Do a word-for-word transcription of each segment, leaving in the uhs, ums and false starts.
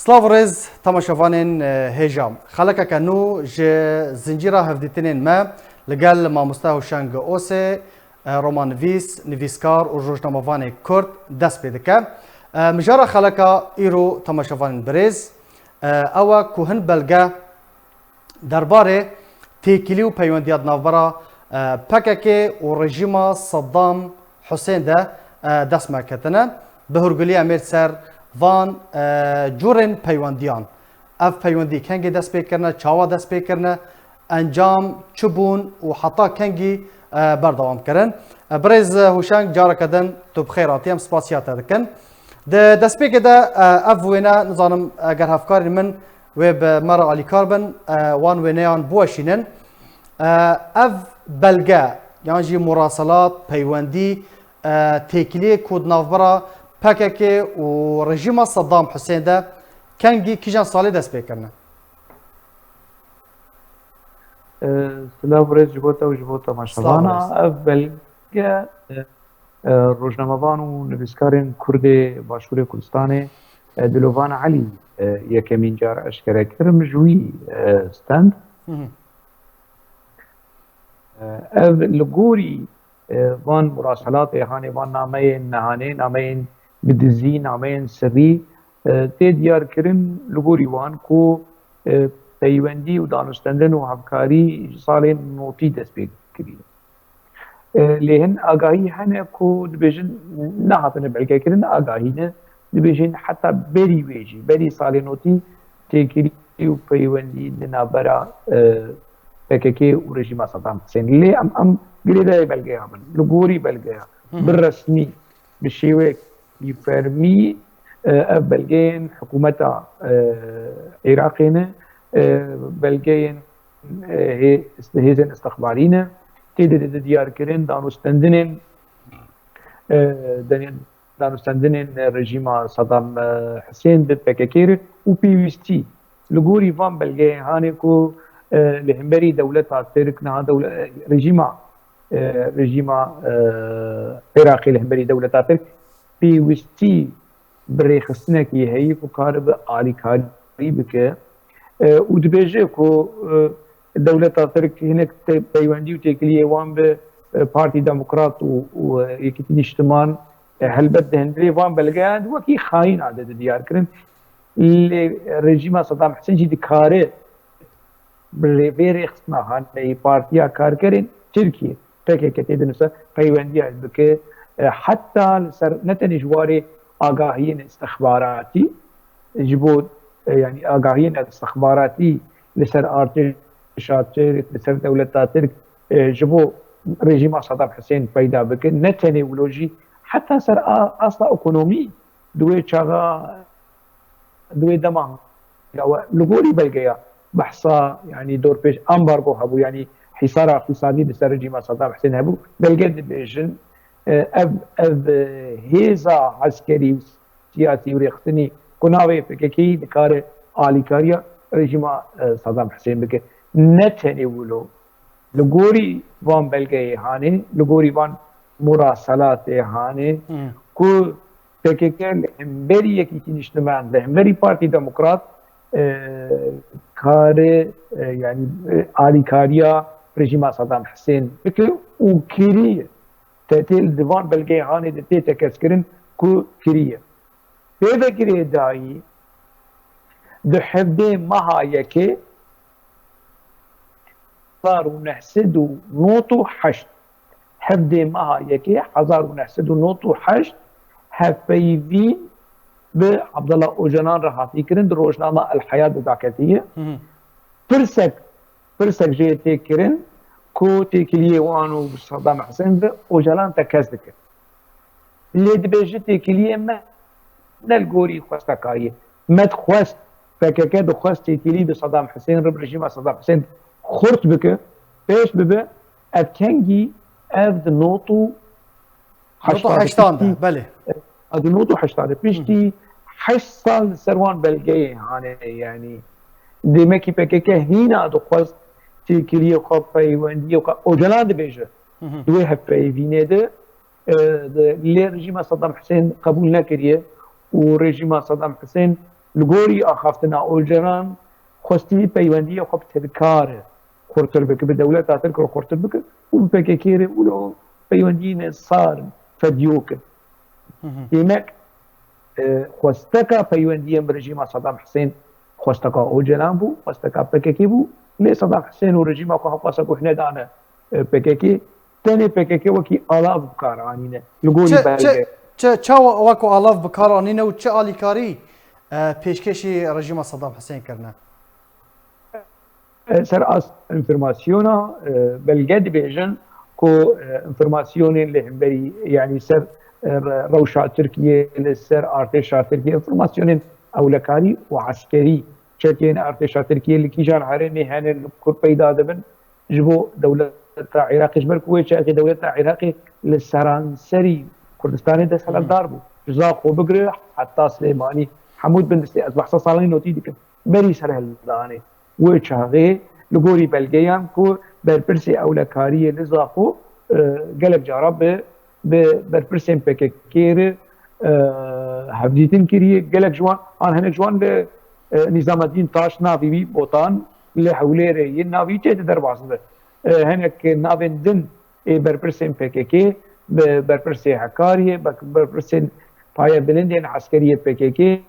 Silav û rêz temaşevanên, e, hêja. Xelekeke nû ji zincîra hevdîtinên me li gel mamoste Huşeng Osê, e, romannivîs, nivîskar û rojnamevanê Kurd dest pê dike. E, mijara xeleka îro temaşevanên birêz, e, ew e ku hin belge derbarê têkilî û peywendiya di navbera, e, P K K û rejîma Saddam Husên de, e, dest me ketine. Bi hûrgulî em ê li ser van, e, curên peywendiyan. Ev peywendî kengê dest pê kirine, çawa dest pê kirine, encam çi bûn û heta kengî, e, berdewam kirin. E, birêz Hûşeng, careke din tu bi xêr hatî, em spasiya te dikin. Di destpêkê de, e, ev wêne, nizanim eger hevkarên min wê bi me re alîkar bin, e, wan wêneyan biweşînin. E, ev belge, yan jî muraselat, peywendî, e, têkiliyê ku di navbera P K K û rejîma Saddam Husên de kengî kîjan salê dest pê kirine? E, silav û rêz ji bo te û ji bo temaşevana. Silav û rêz. Ev belge, e, e, rojnamevan û nivîskarên Kurdê Başûrê Kurdistanê, e, Dilovan Elî, e, yekemîn car eşkere kir, min ji wî, e, stend. Hı hı. E, ev li gorî, e, van muraselatê hanê, van nameyên nehanê, nameyên bi dizî, nameyên sirrî, e, tê diyarkirin li gorî wan ku, e, peywendî û danûstendin û hevkarî ji salên notî dest pê kiriye. E, lê hin agahî hene ku dibêjin nehatine belgekirin, agahî ne. Dibêjin heta berî wê jî, berî salê notî têkilî û peywendî di navbera, e, P K K û rejîma Saddam Husên. Lê em, em girêdayî belgeya bin. Li gorî belgeya, hı hı, bi resmî, bi şêwekî fermî, e, ev belgeyên hikûmeta, e, Iraqê ne, e, belgeyên, e, hê-, hêzên istixbarî ne. Tê de dide diyarkirin danûstendinên, e, denê-, danûstendinên rejîma Saddam, e, Husên bi P K K re û pêwîstî li gorî van belgeyên hanê ku, e, li hemberî dewleta Tirk, niha dewle-, rejîma, e, rejîma, e, Iraqê li hemberî dewleta Tirk pêwîstî bi rêxistinekî heyî ku karibe alîkarî bike, e, û dibêje ku, e, dewleta Tirk hinek te-, peywendî û têkiliyê wan bi, e, Partî Demokrat û, û, e, Yekîtî Niştiman, e, helbet di hundirê van belgeyan de wekî xayîn a de diyar kirin. Lê rejîma Saddam Husên jî dikare bi rê-, vê rêxistina haneyî Partiya Karkerên Tirkiyê, P K K, tê dinûse peywendiya bike, e, heta li ser ne tenê ji warê agahiyên istixbaratî, ji bo, e, yanî agahiyên istixbaratî li ser artêşa Tirk, li ser dewleta Tirk, e, ji bo rejîma Saddam Husên peyda bike, ne tenê wilo jî heta ser a-, asta ekonomî di wê çaxa, di wê dema, ya we li gorî belgeya behsa, yanî dorpêç ambargo hebû, yanî hîsara îqtîsadî li ser rejîma Saddam Husên hebû. Belge dibêjin, e, ev, ev, e, hêza eskerî û siyasî û rêxistinî ku navê P K K dikare alîkariya rejîma, e, Saddam Husên bike. Ne tenê wilo, li gorî van belgeyê hanê, li gorî van muraselatê hanê, hmm, ku P K K li hemberî Yekîtî Niştiman, li hemberî Partî Demokrat, e, kare, e, yanî, e, alîkariya rejîma Saddam Husên bike û kiriye. Te tê li van belgeyê hanê de tê tekez kirin ku kiriye. Pê ve girêdayî di hevdê meha yekê hezar û neh sed û nod û heşt, hevdê meha yekê hezar û neh sed û nod û heşt hevpeyvîn bi Abdullah Ocalan re hatî kirin, di rojnama El Hayat de daketiye. Hı hı. Pirsek, pirsek jê tê kirin ku têkiliyê wan û Saddam Husên bi Ocalan tekez dike. Lê dibêje têkiliyê me ne li gorî xwesta kariyê. Me dixwest, P K K dixwest têkilî bi Saddam Husên re, bi rejîma Saddam Husên xurt bike, pêş bibe, ev kengî, ev di nod û heştan de, piştî, belê. Ev di nod û heştan de, piştî heşt sal li ser wan belgeyê hane, yanî demekî P K K hîna dixwest têkiliyê xwe, peywendiyê xwe, Ocalan dibêje, hı hı, di wê hevpeyvînê de, e, de, lê rejîma Saddam Husên qebûl nekiriye û rejîma Saddam Husên, Li gorî axaftina Ocalan xwestî peywendiyê xwe bi Tirka re xurtir bike, bi dewleta Tirk re xurtir bike û bi P K K re wilo peywendiyên sar fedyo kin. Demek, e, xwesteka peywendiyên bi rejîma Saddam Husên xwesteka Ocalan bû, xwesteka P K K bû, lê Saddam Husên û rejîma xwe xwesta ku hine dane, e, P K K, tenê P K K wekî alav bi kar anîne. Li gorî Çi, belge. çi, çi, çawa weko alav bi kar anîne û çi alîkarî, e, pêşkêşî rejîma Saddam Husên kirine? E, ser as-, enfirmasyona, e, belge dibêjin ku, e, enfirmasyonên li hemberî, yanî ser, e, re-, rewşa Tirkiye, li ser artêşa Tirkiye, enfirmasyonên ewlekarî û eskerî, çekên artêşa Tirkiye li kîjan herêmê hene, li kur peyda dibin, ji bo dewleta Iraqê, ji ber ku wê çaxê dewleta Iraqê li seranserî Kurdistanê desthilatdar bû. Ji Zaxo bigire heta Silêmanî, hemû bin destê, ez behsa salanî notî dikim. Berî serhildanê wê çaxê li gorî belgeyan ku berpirsê ewlekariyê li Zaxo, e, gelek cara bi, bi berpirsên P K K re, e, hevdîtin kiriye. Gelek ji wan, an hinek ji wan li, e, Nîzameddîn Taş navî wî Botan li Hewlêrê yê navî tê de derbas dibe. E, hinek navên din ê berpirsên P K K, bi berpirsê Hekariyê, bi berpirsên payebilindên eskeriyê P K K,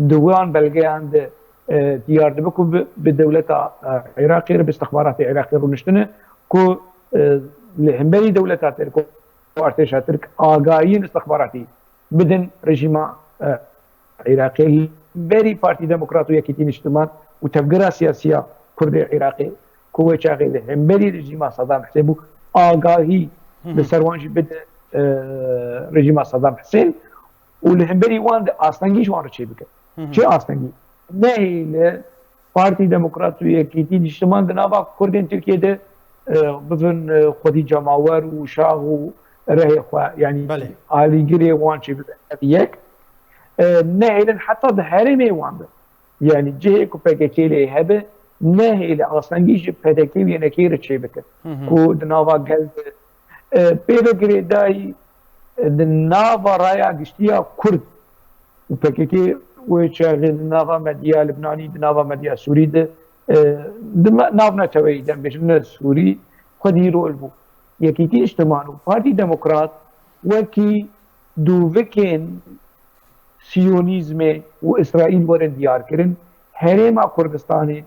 di wan belgeyan de, e, diyar dibe ku bi, bi dewleta, e, Iraqê re, bi istixbaratê Iraqê rûniştine ku, e, li hemberî dewleta Tirk û artêşa Tirk agahiyên istixbaratî bidin rejîma, e, Iraqê. Berî Partî Demokrat û Yekîtî Niştiman û tevgera siyasiya Kurdê Iraqê ku wê çaxê li hemberî rejîma Saddam Husên bû, agahî li ser wan jî bide, e, rejîma Saddam Husên û li hemberî wan de astengî ji wan re çêbike. Çi astengî? Nehêle Partî Demokrat û Yekîtî Niştiman di nava Kurdên Tirkiyê de, e, bibin, e, xwedî cemawer û şax û rehê xwe, yanî Belê. alîgirê wan çêbibe. Ev yek. E, nehêlin heta di herêmê wan de, yanî cihê ku P K K lê hebe, nehêle astengî ji P D K û Y N K re çêbike. Ku di nava gel de, e, pê ve girêdayî, e, di nava raya giştiya Kurd û P K K wê çaxê di nava medya Libnanî, di nava medya Sûrî de, e, di me-, navneteweyî de, em bêjin ne Sûrî, xwedî rol bû. Yekîtî Niştiman û Partî Demokrat wekî dûvikên Siyonîzmê û Îsraîl werin diyar kirin, herêma Kurdistanê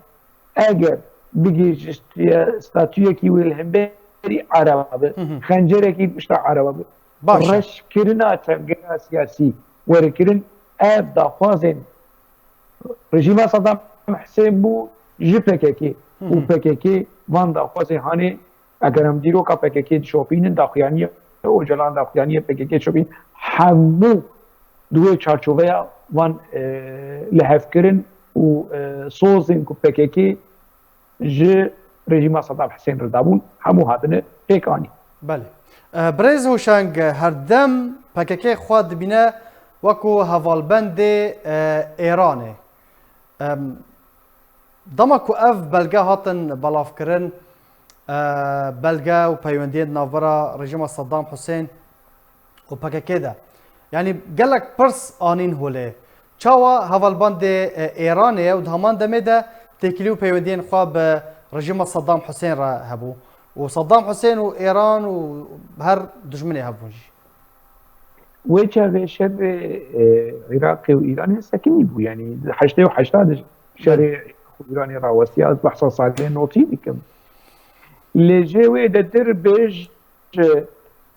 eger bigihîje statuyekî wê li hemberî Ereba be, Hı hı. xencerekî pişta Ereba be, Baş e. reşkirina tevgera siyasî were kirin, ev daxwazên rejîma Saddam Husên bû ji P K K Hı hı. û P K K van daxwazê hanê, eger em dîroka P K K dişopînin, daxuyaniya Ocalan, daxuyaniya P K K dişopînin, hemû di wê çarçoveya van, e, lihevkirin û, e, sozên ku P K K ji rejîma Saddam Husên re dabûn, hemû hatine pêk anî. Belê. E, Birêz Hoşeng, herdem P K K xwe dibîne wekû hevalbendê, e, Êranê. Em, dema ku ev belge hatin belavkirin, e, belge û peywendiyên di navbera rejîma Saddam Husên û P K K de, yanî gelek pirs anîn holê. Çawa hevalbendê, e, Êranê ye û di heman demê de têkilî û peywendiyên xwe bi rejîma Saddam Husên re hebû? Û Saddam Husên û Êran û her dijminê hebûn jî. Wê çaxê şerê, e, Iraqê û Îranê sekinî bû. Yanî heştê û heşta de şerê Îranê rawestiya, ez behsa salê notî dikim. Lê jê wê de dir bêj,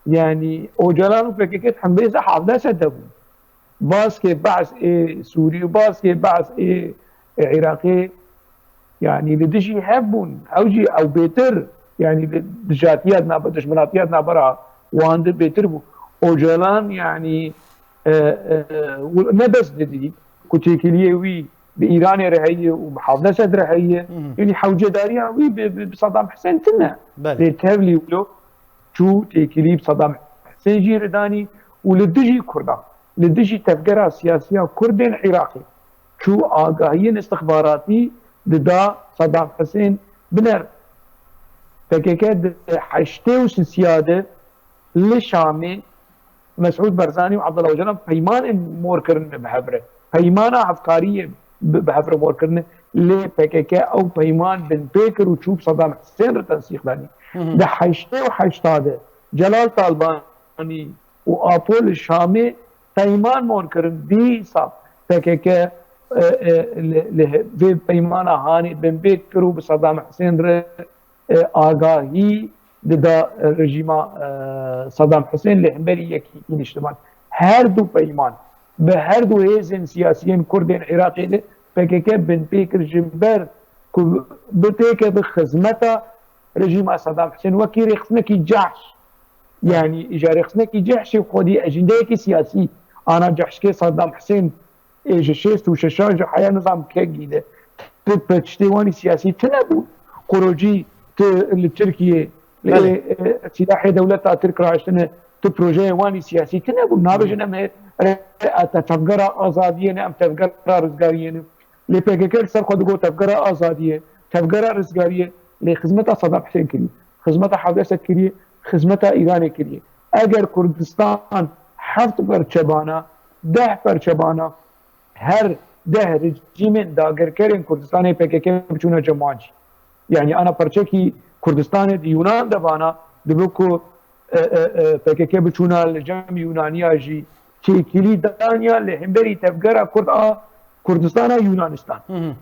yanî Ocalan û P K K hembêze hevdeh sed de bûn. Baskê Be's ê Sûrî û baskê Be's ê, ê Iraqê, yanî li dijî hev bûn. Ew jî ew bêtir, yanî li dijatiya di nav-, dijminatiya di navbera wan de bêtir bû. Ocalan, yanî, e, e, ne bes didî ku têkiliyê wî bi Îranê re heye û bi hevdeh sed re heye, Hı hı. yanî hewcedariya wî bi, bi, bi Saddam Husên tune. Belê. Lê tevlî wilo çû têkilî bi Saddam Husên jî re danî û li dijî Kurdan, li dijî tevgera siyasiya Kurdên Iraqê çû agahiyên istixbaratî dida Saddam Husên. Biner P K K di heştê û sisiya de li Şamê Mesûd Barzanî û Abdullah Ocalan peymanên mor kirine bi hev re. peymana hevkariyê bi, bi hev re mor kirine. Lê P K K ew peyman binpê kir û çû bi Sedam Hisên re tensîq danî. Di heştê û heşta de Celal Talbanî û Apo li Şamê peyman mor kirin. Dîsa P K K, e, e, li, li vê peymana hanê binpê kir û bi Sedam Hisên re e, agahî dida, e, rejîma, e, Sedam Hisên li hemberî Yekîtî Niştiman. Her du peyman bi her du hêzên siyasiyên Kurd ên Iraqê de P K K binpê kir ji ber ku bitêke bi xizmeta rejîma Sedam Hisên wekî rêxistinekî cehş. Yanî îja rêxistinekî cehşê xwedî ejîndeyekî siyasî ana cehşkê Sedam Hisên ê ji şêst û şeşan ji heya nizam kengî de. Tu bi tiştê wanî siyasî tine bû. Qurocî tu li Tirkiyê, lê, Belê. e, silahê dewleta Tirk raştine, tu projeyê wanî siyasî tine bû. Nabêjin em ê, e, e, te tevgera azadiyê ne, em tevgera rizgariyê ne. Lê P K K li ser xwe digot tevgera azadiyê, tevgera rizgariyê, lê xizmeta Sedam Hisên kiriye, xizmeta Hewdesek kiriye, xizmeta Îranê kiriye. Eger Kurdistan heft perçebana, deh perçebana, her deh rejîmên dagirkerên Kurdistanê P K K biçûna cem wan jî. Yanî ana perçekî Kurdistanê di Yunan de bana, dibe ku, e, e, e, P K K biçûna li cem Yunaniya jî têkilî daniya li hemberî tevgera Kurd a Kurdistana Yunanistan. Hı hı.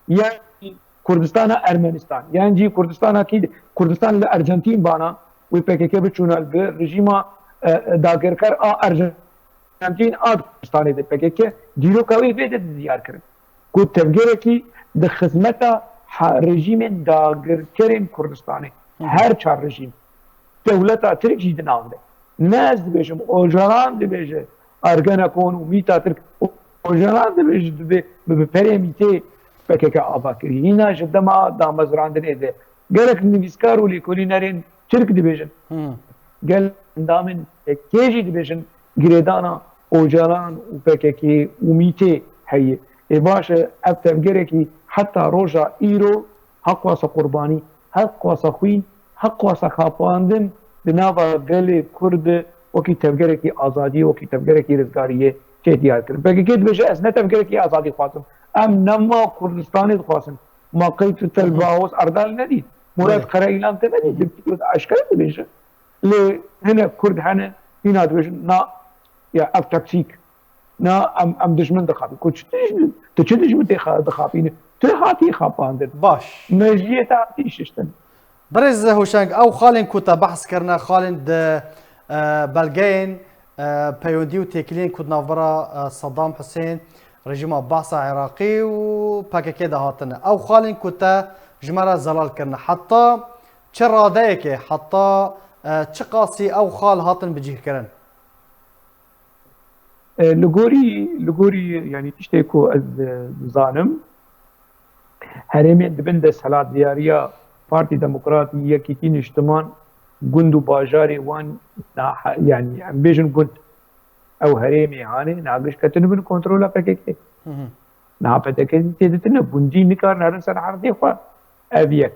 Yan jî Kurdistana Ermenistan, yan jî Kurdistana kî, Kurdistan li Arjantin bana, wê P K K biçûna li rejîma, e, e, dagirker a Arjantin a Kurdistanê de P K K dîroka wê vê de diyar kirin. Ku tevgerekî di xizmeta ha-, rejîmên dagirkerên Kurdistanê, Hı hı. her çar rejîm, dewleta Tirk jî di nav de. Ne ez dibêjim, Ocalan dibêje, Ergenekon û Mîta Tirk. O-, Ocalan dibêje, dibê, bi, bi perê Mîtê P K K ava kirî. Hîna ji dema damezrandinê de gelek nivîskar û lêkolînerên Tirk dibêjin. Hı. Gelek endamên P K K jî dibêjin, girêdana Ocalan û P K K û Mîtê heye. Ê baş e, ev tevgerekî heta roja îro heqwasa qurbanî, heqwasa xwîn, heqwasa xapandin di nava gelê Kurd de wekî tevgerekî azadiyê, wekî tevgerekî rizgariyê tê diyar kirin. P K K dibêje, ez ne tevgerekî azadî dixwazim. Em nema Kurdistanê dixwazin. Ma qey tu Telva Hoz Erdal nedî? Murat Belê. Karayilan te nedî? Hı hı. Di, di, eşkere dibêje. Lê hinek Kurd hene, hîna dibêjin, na, ya ev taktîk. Na, em, em dijmin dixapînin. Ku çi dijmin? Tu çi dijmin tê xa-, dixapînî? Tu hatî xapandin. Baş. Mejiyê te hatî şiştin. Birêz Hoşeng, ew xalên ku te behs kirine, xalên di, e, belgeyên, e, peyondî û têkiliyên ku di navbera, e, Sedam Hisên, rejîma Behsa Iraqî û P K K de hatine. Ew xalên ku te ji me re zelal kirine. Heta çi radeyekê, heta, e, çi qasî ew xal hatin bicihkirin? E, li gorî, li gorî, yanî tiştê ku ez, e, dizanim, herêmên di bin desthilatdiyariya Partî Demokratî, Yekîtî Niştiman, gund û bajarê wan, naha-, yanî em bêjin gund, ew herêmê hanê, niha giş ketine bin kontrola P K K. Hı hı. Niha P K K tê de tune, gundî nikarin herin ser erdê xwe. Ev yek.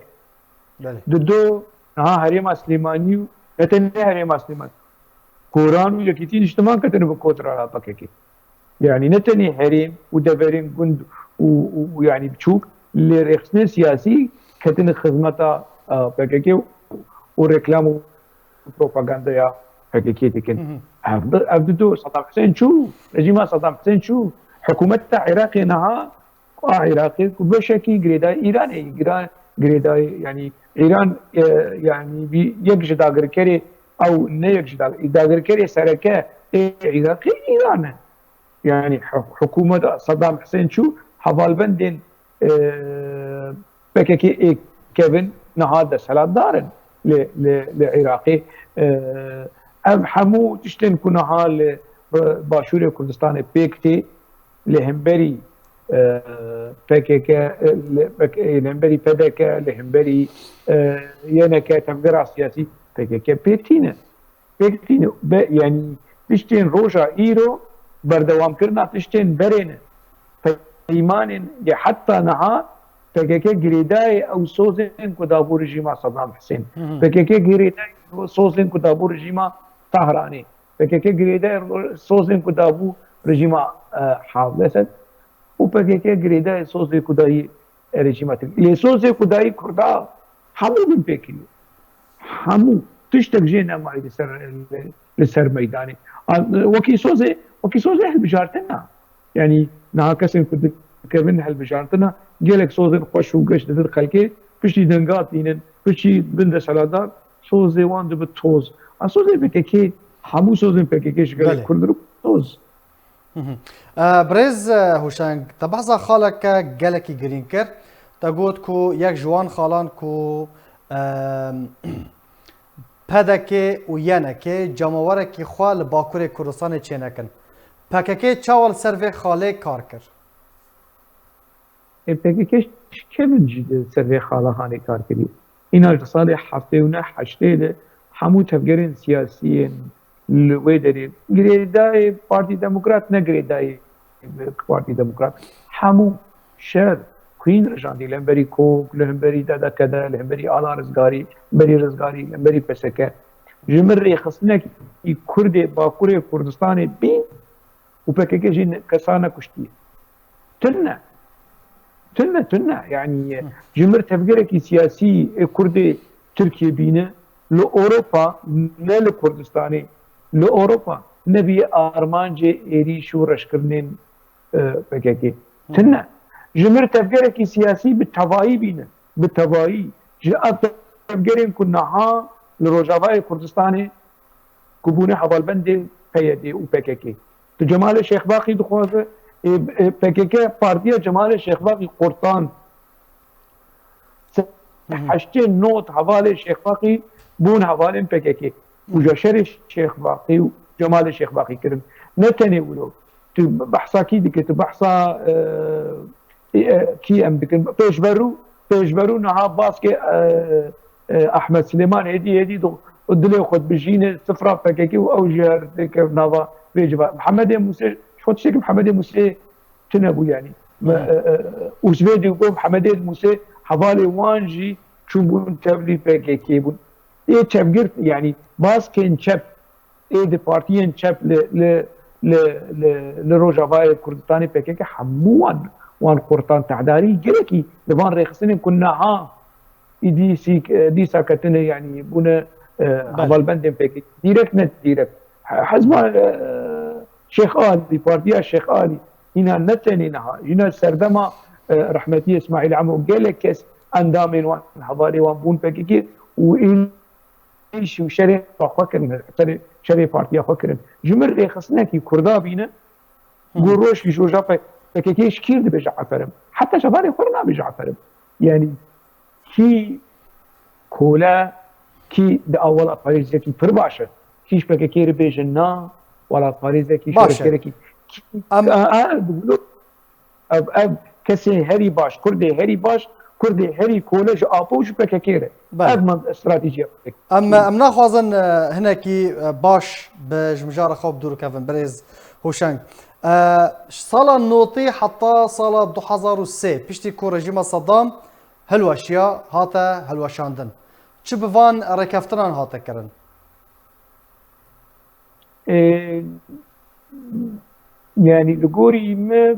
Belê. Di do, niha herêma Silêmanî û ne tenê herêma Silêmanî, Koran û Yekîtî Niştiman ketine bi kontrola P K K. Yanî ne tenê herêm û deverên gund û, û, û yanî biçûk, lê rêxistinên siyasî ketine xizmeta, e, P K K û reklam û propagandaya P K K dikin. Hı hı. Ev, ev di do Saddam Hussein çû, rejîma Saddam Hussein çû, hikûmeta Iraqê niha a Iraqê ku beşekî girêdayî Îranê, Îran girêdayî, yanî Îran, e, yanî bî yek ji dagirkerê ew ne yek ji dag-, dagirkerê sereke ê Iraqê Îran e. Yanî hi-, hikûmeta Saddam Hussein çû hevalbendên, e, P K K ê kevin niha desthilatdar in li, li, li Iraqê. E, ev hemû tiştên ku niha li, e, Başûrê Kurdistanê pêk tê, li hemberî, e, P K K, e, li, P K K, li hemberî P D K, li hemberî, e, Y N K, tevgera siyasî P K K pêk tîne. Pêk tîne. Be, yanî tiştên roja îro berdewamkirina tiştên berê ne. Peymanên lê heta niha P K K girêdayê ew sozên ku dabû rejîma Saddam Hussein. Hı hı. P K K girêdayê sozên ku dabû rejîma Tahranê. P K K girêdayê sozên ku dabû rejîma e, Hafid Esed û P K K girêdayê sozê ku dayî e, rejîma Tirkiyê. Lê sozê ku dayî Kurda hemû bin pê kiriye. Hemû tiştek jê nemayî li ser, li ser meydanê. A, wekî sozê, wekî sozê hilbijartina. Yanî niha kesên ku dikevin hilbijartina, gelek sozên xweş û geş didin xelkê, piştî denga tînin, piştî bin desthilatdar, sozê wan dibe toz. A sozê P K K, hemû sozên P K K ji gelek Belê. Kurd re toz. Hı hı. E, Birêz, e, Hûşeng, te behsa xaleke gelekî girîng kir. Te got ku yek ji wan xalan ku, e, P D K û Y N K cemawerekî xwe li Bakurê Kurdistanê çênekin. P K K çawa li ser vê xalê kar kir? Ê, P K K ji kevin jî di ser vê xala hanê kar kiriye. Îna ji salê heftê û neh heştê de hemû tevgerên siyasî yên li wê derê girêdayê Partî Demokrat, ne girêdayê Partî Demokrat, hemû şer, xwîn rijandî li hemberî Kok, li hemberî D D K D, li hemberî Ala Rizgarî, li hemberî Rizgarî, li hemberî P S K. Ji min rêxistinekî Kurdê Bakurê Kurdistanê bîn û P K K jî ne-, kesa nekuştiye. Tune. Tune, tune. Yanî, Hı. Ji mir tevgerekî siyasî ê Kurdê Tirkiyê bîne, li Ewropa, ne li Kurdistanê, li Ewropa nebîye armancê êrîş û reşkirinên, e, P K K. Hı. Tune. Ji mir tevgerekî siyasî bi tevayî bîne. Bi tevayî. Ji ev tevgerên ku niha li Rojavayê Kurdistanê ku bûne hevalbendên P Y D û P K K. Tu Cemalê Şêxbaqî dixwaze, ê, ê, P K K partiya Cemalê Şêxbaqî qurtand. Hı hı. Heştê nod hevalê Şêxbaqî bûn hevalên P K K. Û ja şerê Şêxbaqî û Cemalê Şêxbaqî kirin. Ne tenê wilo. Tu behsa kî dike? Tu behsa, e, e, kî em dikin? Pêşberû, pêşberû niha baskê, e, e, Ahmet Silêman hêdî, hêdî do-, dilê xwe dibijîne sifra P K K û ew jî her têkevin nava vê civa. Mihemedê Mûsê, ji xwe tiştekî Mihemedê Mûsê tune bû, yanî. Me, Hı. e, e, û ji vê dî got Mihemedê Mûsê hevalê wan jî çûbûn tevlî P K K bûn. Ê çepgir, yanî baskên çep ê di partiyên çep li, li, li, li, li Rojavayê Kurdistanê P K K hemû wan, wan qurtan. Tehdarî gelekî li van rêxistinên ku niha îdî sîk-, dîsa ketine, yanî bûne, e, Belê. Hevalbendên P K K. Dîrek ne dîrek. He-, hezba, e, Şêx Alî, partiya Şêx Alî, hîna ne tenê niha, hîna serdema, e, rehmetî Îsmaîl Emo gelek kes endamên wan, hevalê wan bûn P K K û ên êş û şerê xwe kirin, şerê, şerê partiya xwe kirin. Ji mir rêxistinekî Kurda bîne, Hı. Ku rojkî ji roja P K K ji kîr dibêje aferim. Heta ji hevalê xwe re nabêje aferim. Yanî kî kole, kî di a welatparêzekî pir baş e. Kî ji P K K re bêje na, welatparêzekî Baş e. şoreşgerekî. Kî, Em a, a, ev, ev kesê herî baş, Kurdê herî baş, Kurdê herî kole ji Apo û ji P K K re. Belê. Ev man stratejiya P K K. Em, em naxwazin, e, hinekî, e, baş bi ji mijara xwe bi dûr kevin, birêz Hoşeng. E, ji sala notî heta sala du hezar û sê, piştî ku rejîma Saddam hilweşiya, hate hilweşandin. Çi bi van rêkeftinan hate kirin? Ê, yanî li gorî me,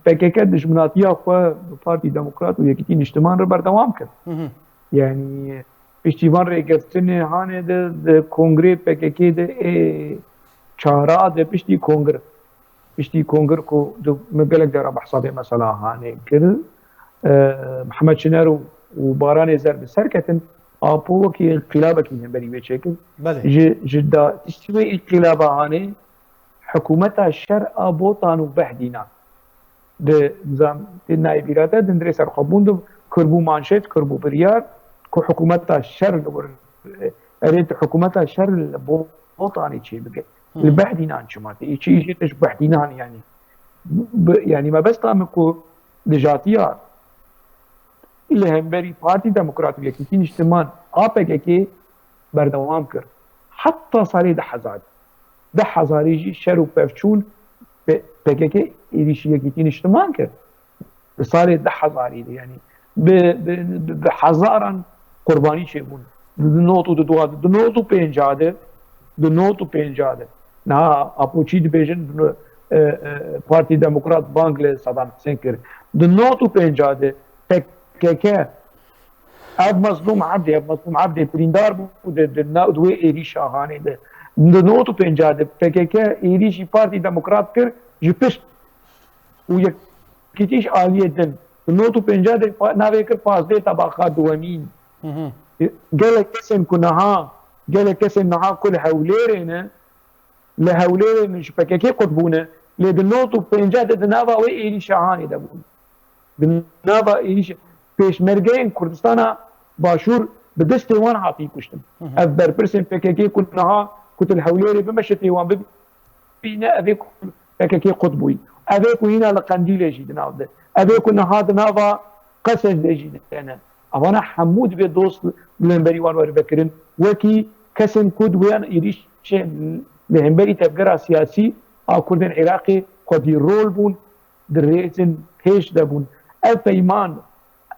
P K K dijminatiya xwe bi Partî Demokrat û Yekîtî Niştiman re berdewam kir. Hı hı. Yanî piştî van rêkeftinê hanê de, di kongrê P K K de ê çara de piştî kongre, piştî kongir ku du, min gelek cara behsa vê mesela hanê kir, e, Mihemed Çiner û, û Baranê Zer bi ser ketin, Apo wekî înqilabekî hemberî wê çêkir. Belê. Ji, ji da tiştî wê înqilaba hanê hikûmeta şer a Botan û Behdînan. Di nizam, di nayê bîra te, di hundirê serxwebûn de kirbû manşet, kirbû biryar ku hikûmeta şer li wir, erê tu hikûmeta şer li Botanê çêbike. Hı. Li Behdînan çima tê? Çi îşê te ji Behdînan, yanî? Bi, yanî mebesta min ku dijatiya li hemberî Partî Demokrat û Yekîtî Niştiman a P K K berdewam kir. Heta salê du hezar. Du hezarî jî şer û pevçûn P-, P K K êrîşî Yekîtî Niştiman kir. Di salê du hezarî de, yanî bi, bi, bi, bi hezaran qurbanî çêbûn. Di nod û di dua de, di nod û pênca de, di nod û pênca de. Niha Apo çî dibêjin, di no-, e, e, Partî Demokrat bang li Saddam Husên kir. Di nod û pênca de P K K, ev Mezlûm Ebdî, ev Mezlûm Ebdî birîndar bû di, di, di wê êrîşa hanê de. Di nod û pênca de P K K êrîşî Partî Demokrat kir ji pişt û yekîtî ji aliyê din. Di nod û pênca de pa-, navê kir pazdeh tebaxa duwemîn. Gelek kesên ku niha, gelek kesên niha ku li Hewlêrê ne, li Hewlêrê min ji P K K qut bûne, lê di nod û pênca de di nava wê êrîşa hanê de bûn. Di nava êrîşa pêşmergeyên Kurdistana Başûr bi destê wan hatî kuştin. Ev berpirsên P K K ku niha ku tu li Hewlêrê bimeşitê wan bibîne, ev ê ku P K K qut bûyî. Ev ê ku hîna li Qendîlê jî di nav de. Ev ê ku niha di nava Qesed de jî hene. Evana hemû divê dost li hemberî wan were vekirin. Wekî kesên ku di wêyan êrîşên li hemberî tevgera siyasî a Kurdên Iraqê xwedî rol bûn, di rêzên pêş de bûn. Ev peyman,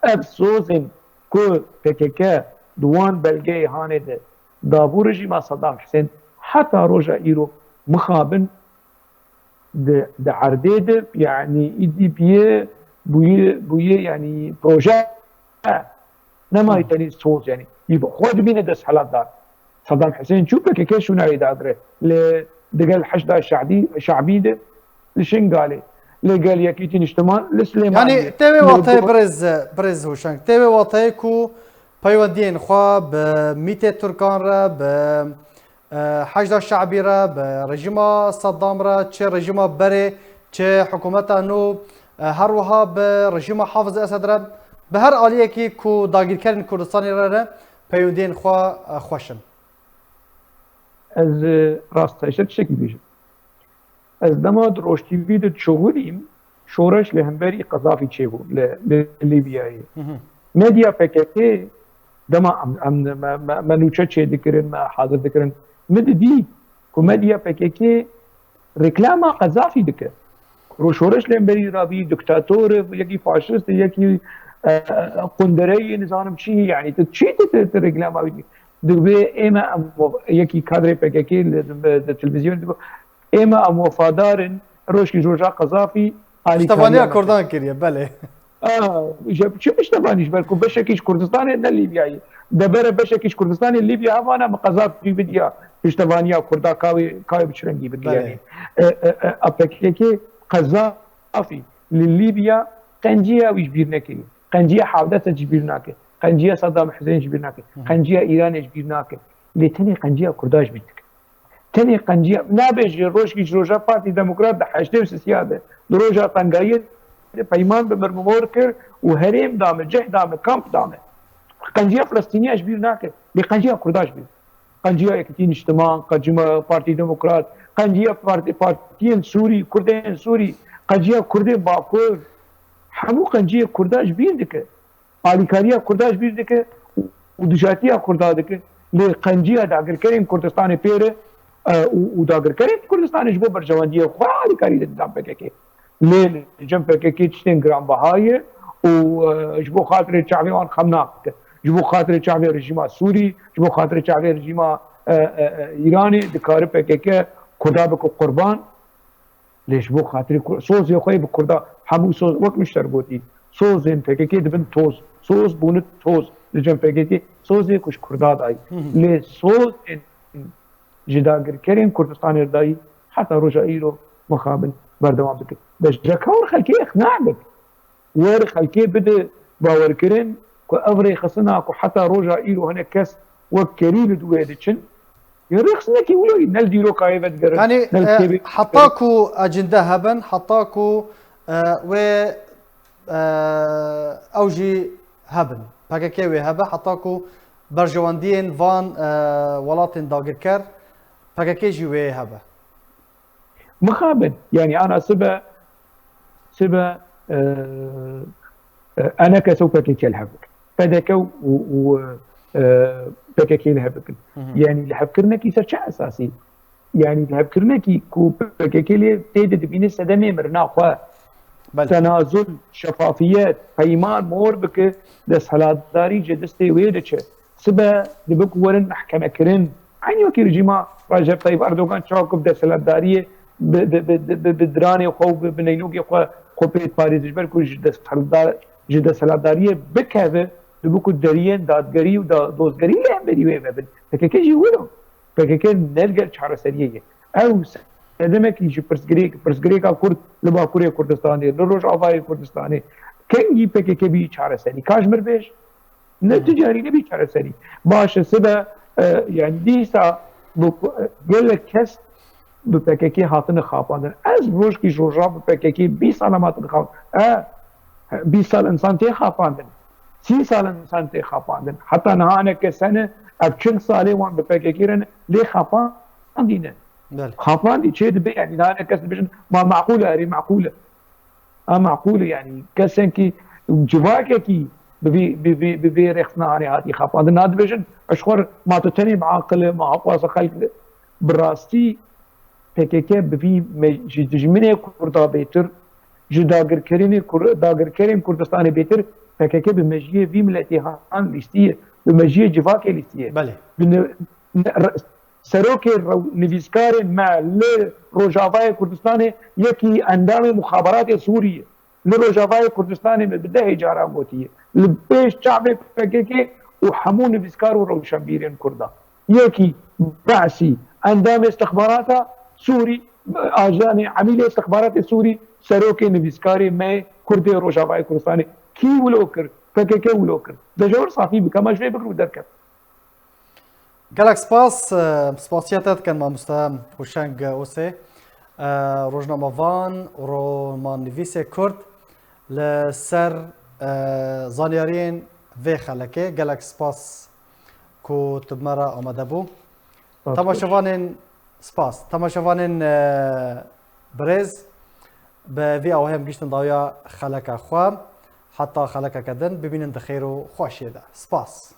ev sozên ku P K K di wan belgeyê hanê de dabû rejîma Saddam Husên heta roja îro mixabin di, di erdê de, yanî îdî bûye, bûye, bûye, yanî proje, nema tenê soz, yanî, î bi xwe dibîne desthilatdar. Saddam Husên çû P K K şûna wê dagire. Li digel Heşda Şe'dî, Şe'bî de, li Şingalê, li gel Yekîtî Niştiman, li Silêmaniyê. Yanî, tê wê Li wateyê Dur- birêz, birêz Hûşeng, tê wê wateyê ku peywendiyên xwe bi mîtê Tirkan re, bi e, Heşda Şe'bî re, bi rejîma Saddam re, çi rejîma berê, çi hikûmeta nû, e, her wiha bi rejîma Hafiz Esed re, bi her aliyekî ku dagîrkerên Kurdistanê re ne, peyûndiyên xwe, e, xweş in. Ez, e, rast te ji te tiştekî bêjim. Ez dema di Roj T V de dişuxulîm, şoreş li hemberî Qezafî çêbû li, li Lîbyayê. Medya P K K dema em, em, me, me, me nûçe çêdikirin, me hazir dikirin. Min didî ku medya P K K reklama Qezafî dike. Ku şoreş li hemberî rabî, diktator e, yekî faşist e, yekî, e, e, qundereyê, nizanim çi, yanî tu çi tu, tu, tu reklama wî dikî? Divê ême em, yekî kadrê P K K li, li, li televîzyon digot, ême em wefadar in, rojkî ji roja Qezafî alîkariya Piştevaniya me Kurdan kiriye, belê. Ah, ji çi piştevanî? Ji ber ku beşekî ji Kurdistanê ne Lîbyayê. Debere beşekî ji Kurdistanê Lîbya hevana min Qezafî bidiya piştevaniya Kurda kawê, kawê bi çi rengî bidiya. Belê. Yanî, e, e, e, A P K K Qezafî li Lîbya qenciya wî ji bîr nekiriye. Qenciya Hevdesê ji bîr nake. Qenciya Saddam Husên ji bîr nake. Qenciya Îranê ji bîr nake. Lê tenê qenciya Kurda ji bîr dike. Tenê qenciya, nabêje rojkî ji roja Partî Demokrat di heştê û sisiya de, di roja tengayiyê de peyman bi mir mor kir û herêm da me, cih da me, kamp da me. Qenciya Filistîniya ji bîr nake, lê qenciya Kurda ji bîr. Qenciya Yekîtî Niştiman, qencima Partî Demokrat, qenciya partî, partiyên Sûrî, Kurdên Sûrî, qenciya Kurdên Bakur, hemû qenciyê Kurda ji bîr dike. Alîkariya Kurda ji bîr dike û dijatiya Kurda dike. Lê qenciya dagirkerên Kurdistanê pê re, e, û, û dagirkerên Kurdistanê ji bo berjewendiyê xwe alîkarî didan P K K. Lê li cem P K K tiştên giranbiha ye û, e, ji bo xatirê çavê wan xem nake. Ji bo xatirê çavê rejîma Sûrî, ji bo xatirê çavê rejîma, e, e, e, Îranê dikare P K K Kurda bike qurban. Lê ji bo xatirê Kur-, sozê xwe yê bi Kurda, hemû soz, wek min ji te re gotî, sozên P K K dibin toz. Soz bûne toz li cem P K K. Sozê ku ji Kurda dayî. Lê sozên ji dagirkerên Kurdistanê re dayî heta roja îro mixabin berdewam dike. Bes ji ka wir xelkê iqna bike. Wer xelkê bide bawerkirin ku ev rêxistina ku heta roja îro hinek kes wek kerî li dûyê diçin, ya rêxistinekî wilo ye, ne li dîroka wê vedigerin, Yanî, ne li e, kitêbê heta ku ecinde hebin, heta ku, e, wê, e, ew jî hebin. P K K wê hebe, heta ku berjewendiyên van, e, welatên dagirker, P K K jî wê hebe. Mixabin, yanî ana sibe, sibe, e, e, eneke ew P K K li hev bikin. P D K û, û, e, P K K li hev bikin. Yanî li hevkirinekî ser çi esasî? Yanî li hevkirinekî ku P K K lê tê de dibîne sedemê mirina xwe. Belê. Tenazul, şefafiyet, peyman mor bike, desthilatdarî ji destê wê diçe. Sibe dibe ku werin mehkemekirin. Eynî wekî rejîma Recep Tayyip Erdogan çawa ku bi desthilatdariyê bi, bi, bi, bi, bi diranê xwe û bi, bi neynûkê xwe, xwe pê diparêze, ji ber ku ji desthilatdar-, ji desthilatdariyê bikeve, dibû ku deriyên dadgerî û da-, dozgerî li hemberî wê vebin. P K K jî wilo. P K K ne li gel çareseriyê ye. Ew sedemekî ji pirsgirêk-, pirsgirêka Kurd li Bakurê Kurdistanê, li Rojavayê Kurdistanê, kengî P K K bî çareserî? Ka ji mir bêj. Ne Hı hı. tu carî nebî çareserî. Baş e, sibe, e, yani dîsa bi, gelek kes bi P K K hatine xapandin. Ez rojkî ji roja bi P K K bîst sal em hatine xapandin. E, bîst sal insan tê xapandin. Sî sal insan tê xapandin. Heta niha ne kes hene, ev çil salê wan bi P K K re ne, lê xapandî ne. Belê. Xapandî çê dibe, yani niha ne kes dibêjin, ma meqûl e, erê meqûl e. A meqûl e, yani kesên ki civakekî bi vî, bi vî, bi vî rêxistina anê hatî xapandin, na dibêjin, ez xwe ma tu tenê bi aqil e, ma hewqasa xelk e. Bi rastî P K K bi vî me-, ji dijminê Kurda bêtir, ji dagirkerînê Kur-, dagirkerên Kurdistanê bêtir, P K K bi mejiyê vî miletê han lîstiye, bi mejiyê civakê lîstiye. Belê. Bi ne-, ne-, re-, serokê rew-, nivîskarên me li Rojavayê Kurdistanê yekî endamê muxaberatê Sûrî ye. Li Rojavayê Kurdistanê me bi dehê cara gotiye. Li pêş çavê P K K û hemû nivîskar û rewşenbîrên Kurda. Yekî Be'sî, endamê istixbarata Sûrî, ajanê, emîlê istixbaratê Sûrî, serokê nivîskarê me Kurdê Rojavayê Kurdistanê. Kî wilo kir? P K K wilo kir. De ji wir safî bike, me ji vê bikir û derket. Gelek spas, e, spasiya te dikin mamoste Huşeng Osê, e, rojnamevan û romannivîsê Kurd li ser, e, zanyariyên vê xelekê. Gelek spas ku tu bi me re amade bû. Spas. Temaşevanên, spas. Temaşevanên, e, birêz, bi vî awahî em gihîştin dawiya xeleka xwe. Heta xelekeke din bimînin di xêr û xweşiyê de. Spas.